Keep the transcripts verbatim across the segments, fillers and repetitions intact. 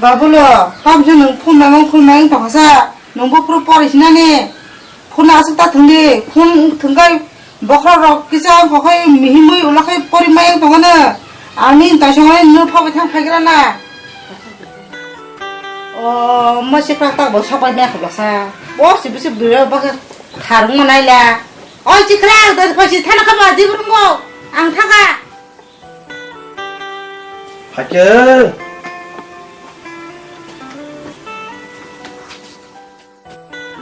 Babulo, tamse nwng phone mangmang phone mangmang tongsa, nwng bo phuru pori sinani, phone aswk ta thwngdi, phone thwngkai bokhorok kisa wngkha khai mihimwi ulo khai pori mangmang tongano, ani taisongmani nwng phabai thang phaigrana. O, ma sikra tak bo sopai maya khulasa, bo si bisi bwrwi bakhe tharwngma naila. O sikra, da phaisi thana khaba di burungo, ang thaka. Haikhe.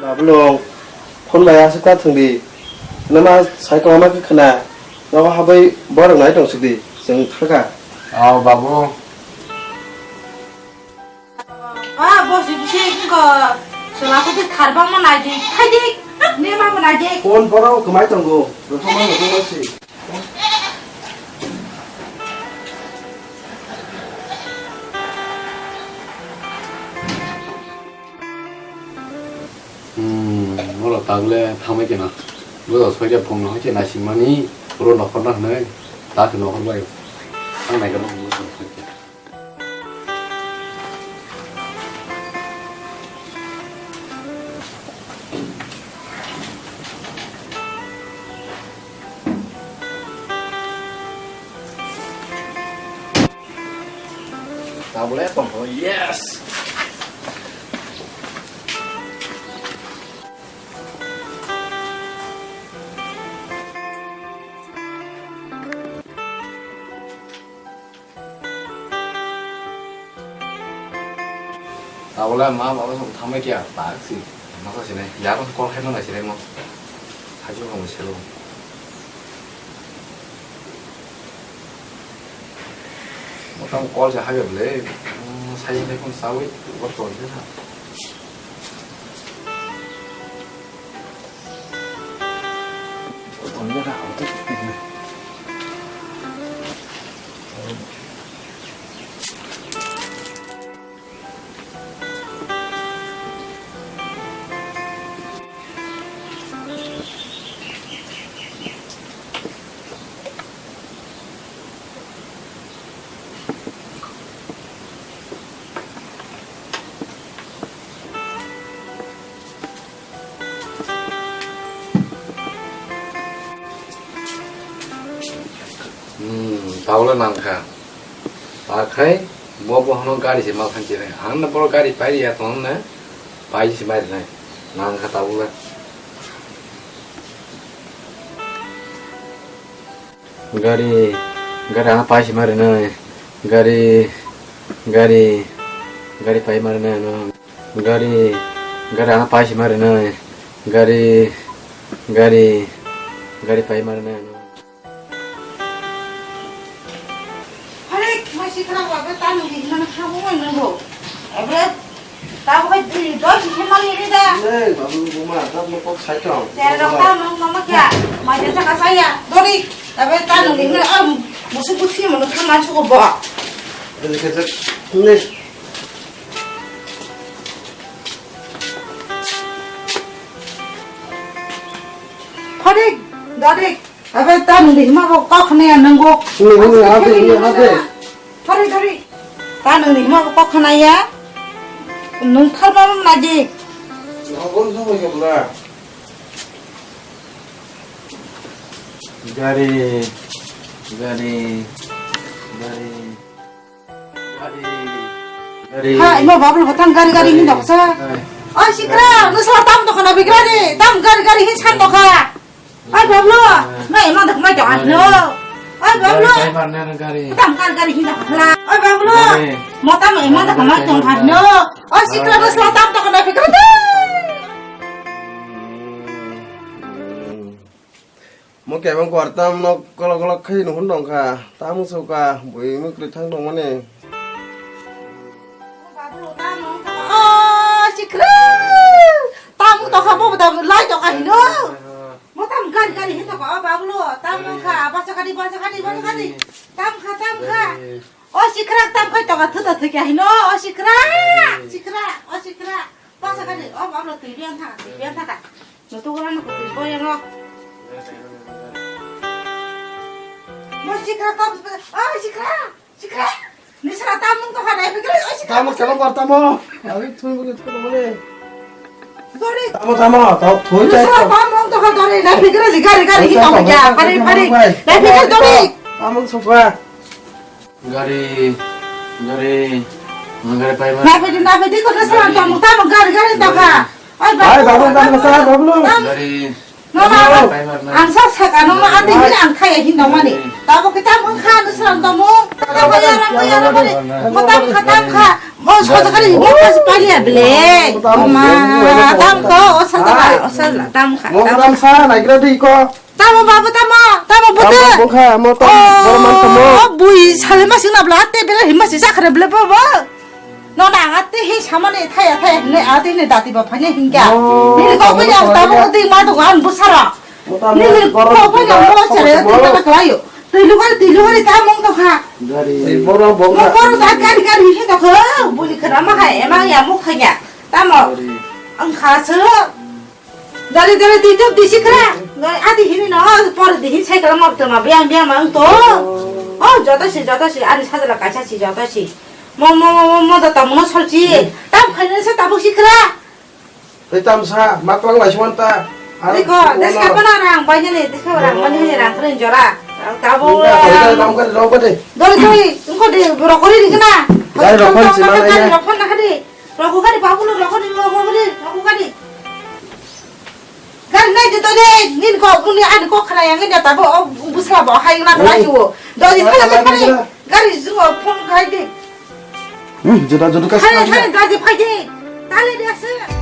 Babulo, phone bai aswk ta thwngdi. Nama sai tongma khe khna. Nogo habai borok nai tong sidi. Chwng thaka. Oh, babu. Ah, bosi bisi ko. Sela ko thar bang ma nai di. Khai di. Ne ma ma nai di. Phone borok kwmai tongo. Rothoma rothoma si. Hmm, oro tabule thangbai keno. Bwswk soikhe phone no hakhe naisingmani, oro nokhorno hwnwi ta khe nokhor bai. Ang naikhe nokhor bai. Tabule tongkho, yes! Tabole ma baba song thamai kya tak si. Masa sini, ya ko call khaina nai sini mo. Haju ko mo selo. Mo tam call ja hage bole. Sai ne kon sawi, ko to je na. Hmm, tabole nangkha. Akhai bo bohano gari se mal khan chere. Ang na boro gari pai ya ton na pai se mai nai. Nangkha tabole. Gari, gari ano pai se mari nai. Gari, gari, gari pai mari nai ano. Gari, gari ano pai se mari nai. Gari, gari, gari pai mari nai ano. Hare, ma sikra ba, be tanu di, nang khamu nang bo. Ebre, ta bo di, do si khe mali ri da. Nei, babu, buma, ta mo kok sai tong. Tere rok ta mo, mo, mo kya? Ma je saka saya, dori. Tabe tanu di, ne, am, musu kuthi mo, no khaman suko bo. Ini kecek, nei. Hare, dori. Abe ta nung di hima bo kok khna ya nang bo. Nung, nung, ade, nung, ade. Thori, thori. Ta nung di hima bo kok khna ya. Nung thar ma ma di. Nang bo nung ya bla. Gari, gari, gari. Gari. Ha, imo bablo batang gari gari hin doksa. Oi sikra, nusla tam dokana bigra de, tam gari gari hin san doka. Oi bablo, mai imo dok mai dokan no. Oi bablo. Gari, gari. Tam gari gari hin dokla. Oi bablo. Gari. Mo tam imo dok mai dokan no. Oi sikra, nusla tam dokana bigra de. Mo kebeng kwartam nok kolok kolok khai nuhun tongkha. Tamo soka bui mwkrwi thang tongmani. Oh, sikra. Tamo tokha bo da lai tokha hino. Mo tam gari gari hin tokha, oh, bablo. Tamo kha, basa gari, basa gari, basa gari. Tam kha, tam kha. Oh, sikra, tam khai tokha, thuta thukya hino. Oh, sikra. Sikra, oh, sikra. Basa gari, oh, bablo, twi biyan thaka, twi biyan thaka. Nutu gora no kutui boy no. Mo sikra tam, ah, sikra, sikra. Ni sara tam mung to hana, sikra, oh, Tamo, tamo, tamo. Ari thui bole thui bole. Gari. Tamo, tamo, tamo, thui jai. Sala pam mong to ka gari, na fikir li gari, gari hi tamo ya, pari, pari. Na fikir to ni. Tamo sokwa. Gari, gari, gari pai ma. Na fikir, na fikir ko na sala tamo, tamo gari, gari to ka. Ai, babu, babu, babu, babu. Gari. Nono, ang sa saka nono ati hini ang khaya hin dong mani. Tabo kita mung kha nusram to mung. Tabo yara mo yara mani. Mo tam kha tam kha. Mo sojakari mo pas palia bele. Ma tam ko o sajaka o sajla tam kha. Mo tam sa naigra di ko. Tamo babu tamo tamo bote. Tamo bung kha mo tam bor man tamo. O bui sale masing na bla te bele himasi sakre bele bobo. No na ate he samani thaya thaya hinne ate ne dati ba phane hingka. Oh, nini ko ko ya tamo tamo ko ding ma to an busara. Nini ko ko ya mo chere ding ma kalayo. Tui lugar tui lugar ta mong to kha. Gari. Ei boro bo. Mo boro da gari gari he to kha. Buli khana ma hai emang ya mo khanya. Tamo. Gari. Ang kha se. Dali dali tui tep di sikra. Adi hini no por di hin cycle mop to no biang biang mang to. Oh, joto si joto si ani sajala kaisa si joto si. Mo mo mo mo mo da tamuno solchi. Tam khaina se tabuk sikra. Tei tam sa maklang lai suan ta. Dikho, deska bana rang bai ni, deska rang bai ni rang kren jora. Tabuk. Rang kren jora. Dali dali, engko di rokori di kena. Dali rokori si mana ya. Rokori na kadi. Rokok gari babu lo rokok ni rokok gari rokok gari. Gari nai jito de nin ko uni ani ko khana yang ni tabo o busla bo hai na kala jiwo. Do di khala khala gari jungo phone khai de. Hmm, joda joda ka. Khai khai gari phai de. Tale de ase.